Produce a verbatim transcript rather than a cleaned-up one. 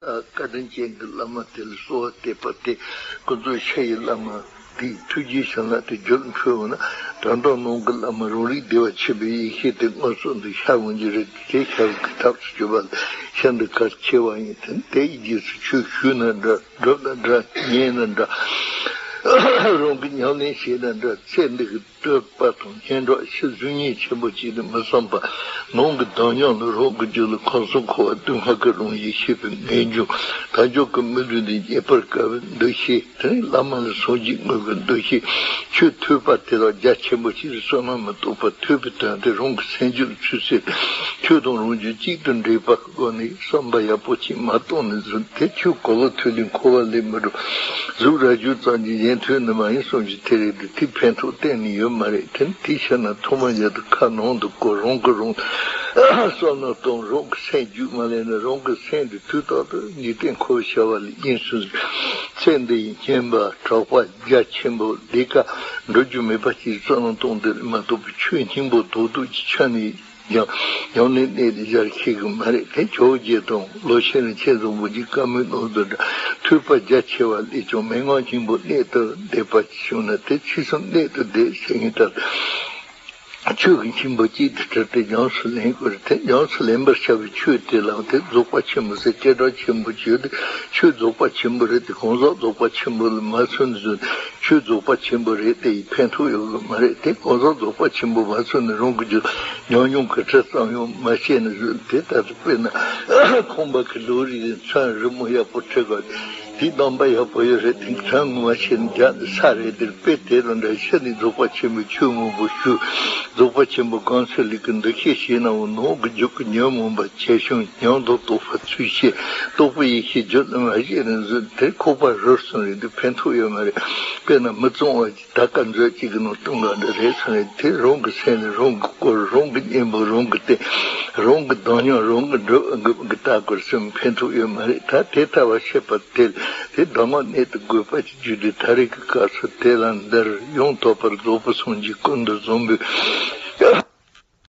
བཀའ་དྲིན་ཅན་གྱི་བླ་མ་དེ་ལ་གསོལ་བ་འདེབས་པ་སྟེ། ཀུན་རྫོབ་ཕྱི་ཡི་བླ་མ་དེའི་ཐུགས་རྗེའི་བྱིན་རླབས་དེ་རྒྱུད་ལ་འཕོས་འོང་ན། དྲང་དོན་ནང་གི་བླ་མ་རང་རིག་བདེ་བ་ཆེན་པོའི་ཡེ་ཤེས་དེ་མངོན་སུམ་དུ་ཤར་འོང་རྒྱུ་རེད། དེ་ཤར་བའི་ཐབས་སུ་གྱུར་པ་ལ་ཕྱག་འདི་གལ་ཆེ་བ་ཡིན། དེ་ནི་དེ་ཡི་རྗེས་སུ་ཆོས་ཞུས་ན་འདྲ། སྒྲུབ་ན་འདྲ། ཉན་ན་འདྲ། རང་གིས་ཉམས་ལེན་བྱས་ན་འདྲ། ཚེ་འདི་གི་བསྟོད་པ་དང་སྙན་གྲགས་ཕྱིར་གཟུགས་བརྙན་ཆེན་པོ་ཅིག་ནི་མི་བསམ་པ། ནང་གི་དམ་ཉམས་ལ་རང་གི་རྒྱུད་ལ་ཁམས་གསུམ་འཁོར་བ་སྡུག་བསྔལ་གྱི་རང་ཡུལ་ཤེས་པའི་ངེས་འབྱུང་། དལ་འབྱོར་གྱི་མི་ལུས་འདི་རྙེད་པར་དཀའ་བའི་འདུ་ཤེས། དེ་ནི་བླ་མ་ལ་སངས་རྒྱས་དངོས་ཀྱི་འདུ་ཤེས། ཆོས་ཐོས་པ་དེ་དག་རྒྱ་ཆེན་པོ་ཞིག་བསོད་ནམས་མི་རྟོགས་པར་ཐོས་པའི་དོན་དེ་རང་གི་སེམས་རྒྱུད་ལ་ཚུད་ཚེ། ཆོས་དང་རང་རྒྱུད་གཅིག་ཏུ་འདྲེས་པ། སྒོ་ནས་བསམ་པ་ཡག་པོ་ཅིག་མ་གཏོང་ནས་བཟུང་སྟེ། ཆོས་གོ་ལ་ཐོས་ལས་འཁོར་བ་ལས་མི་འགྲོ། གཟུགས་རྭ་ཅོ་ཙམ་གྱིས་གཞན་ཐོས་ནི་མ་ཡིན་གསུངས་ཀྱི་དེ་རེད་དེ། དེའི་ཕན་ཐོགས་གཏན་ནས་ཡོད་མ་རེད། དེ་ནི་དེའི་ཕྱིར་ན་ཐོག་མ་རྒྱ་དུ་ཁ་ནང་དུ་བསྐོར། རང་གིས་རང་བསམ་བློ་གཏོང་། རང་གི་སེམས་རྒྱུད་མ་ལེན་ན། རང་གི་སེམས་དེ་དུས་རྟག་ཏུ་འཇིག་རྟེན་འཁོར་བའི་བྱ་བ་ལས་གཡེང་ཟིན། ཚེ་འདི་ཡི་སྙན་པ་གྲགས་པ་རྒྱ་ཆེན་པོ་ལས་ཀ་འགྲོ་རྒྱུ་མེད་པ་ཅིག་བསམ་བློ་གཏོང་དེ་མ་གཏོགས་པའི་ཆོས་སྙིང་པོ་རྡོག་རྡོག་གི་ཆ་ནས། ཡང་ཡང་ནས་གནད་དེ་སྦྱར་ཤེས་ཀྱི་མ་རེད་དེ། ཇོ་བོ་རྗེ་དང་ལོ་ཆེན་རིན་ཆེན་བཟང་པོ་གྱི་བཀའ་མོལ་ནང་དུ་འདྲ། ཐོས་པ་རྒྱ་ཆེ་བ་ལས་ཀྱང་མན་ངག་སྙིང་པོ་གནད་དུ་བསྡུས་པ་ཞིག་བྱུང་ན། དེ་ཕྱི་གསུམ་གནད་དུ་བསྡུས་ཟེར་མཁན་ལྟར། ཆོས་ཀྱི་སྙིང་པོ་གཅིག་ཏུ་དྲིལ་ཏེ་ཉམས་སུ་ལེན་དགོས་རེད་དེ། ཉམས་སུ་ལེན་པར་བྱ་བའི་ཆོས་དེ་ལའང་དེ་རྫོགས་པ་ཆེན་པོ་ཟེར། སྐད་གྲགས་ཆེན་པོ་བརྗོད་དེ། ཆོས་རྫོགས་པ་ཆེན་པོ་རེད་དེ། གང་ཟག་རྫོགས་པ་ཆེན་པོ་ལ་མ་མཚོན་ནས་བཟུང་ཆོས་རྫོགས་པ་ཆེན་པོ་རེད་དེ་ཡི་ཕན་ཐོགས་ཡོད་གི་མ་རེད་དེ། གང་ཟག་རྫོགས་པ་ཆེན་པོ་མ་མཚོན་ནས་རང་གི་རྒྱུད་ཉམས་མྱོང་གི་ཁྲིད་ཙམ་ཡང་མ་བྱས་ནས་བཟུང་སྟེ། ད་དུ་དཔེར་ན་ཁང་པ་གི་ལོ་རིས་དེ་མཚན་རི་མོ་ཡག་པོ་བྲིས་པ་དེའི་གདམས་པ་ཡག་པོ་ཡོད་རེད་དེ། མཚན་ངོ་མ་བྱས་ནས་རྒྱ་ནི་ས་རེད་དེ། དཔེ་དེ་དང་འདྲ་ཕྱི་ནས་རྫོགས་པ་ཆེན་པོའི་ཆོས་མང་པོ་ཞུ། རྫོགས་པ་ཆེན་པོ་གང་ཚུལ་ལས་ཀྱི་འདུ་ཤེས་བྱས་ནའང་ནང་གི་རྒྱུད་ཀྱི་ཉོན་མོངས་པ་ཇེ་ཆུང་། ཉོན་མོངས་རྟོག་པ་ཚུལ་ཤེས། རྟོག་པའི་ཡེ་ཤེས་རྒྱུད་ལ་མ་སྐྱེས་ནས་བཟུང་དེ་ཁོག་པ་རུལ་སོང་རེད་དེ། ཕན་ཐོགས་ཡོད་མ་རེད། དཔེར་ན་མི་གཙང་བ་ད་ག་མཛོད་གཅིག་གི་ནང་བཏུང་ག་འདྲ་རེད་སོང་རེད་དེ། རང་གི་སེམས་ནི་རང་གིས་བསྐོར། རང་གི་གཉེན་པོ་རང་གིས་བསྟེན། རང་གི་དམ་ཉམས་རང་གིས་སྒྲུབ་གི་ལྟ་དགོས་སོང་ཕན་ཐོགས་ཡོད་མ་རེད། ད་དེ་ལྟ་བ་ཤེས་པ་དེ་དེ་གདམས་ངག་གནད་དུ་དགོས་པ་ཅིག་བརྒྱུད་དེ། ད་རེས་ཀྱི་སྐབས་སུ་དེ་ལ་འདིར་ཡང་དག་པར་རྫོགས་པའི་སངས་རྒྱས་ཀུན་ཏུ་བཟང་པོའི་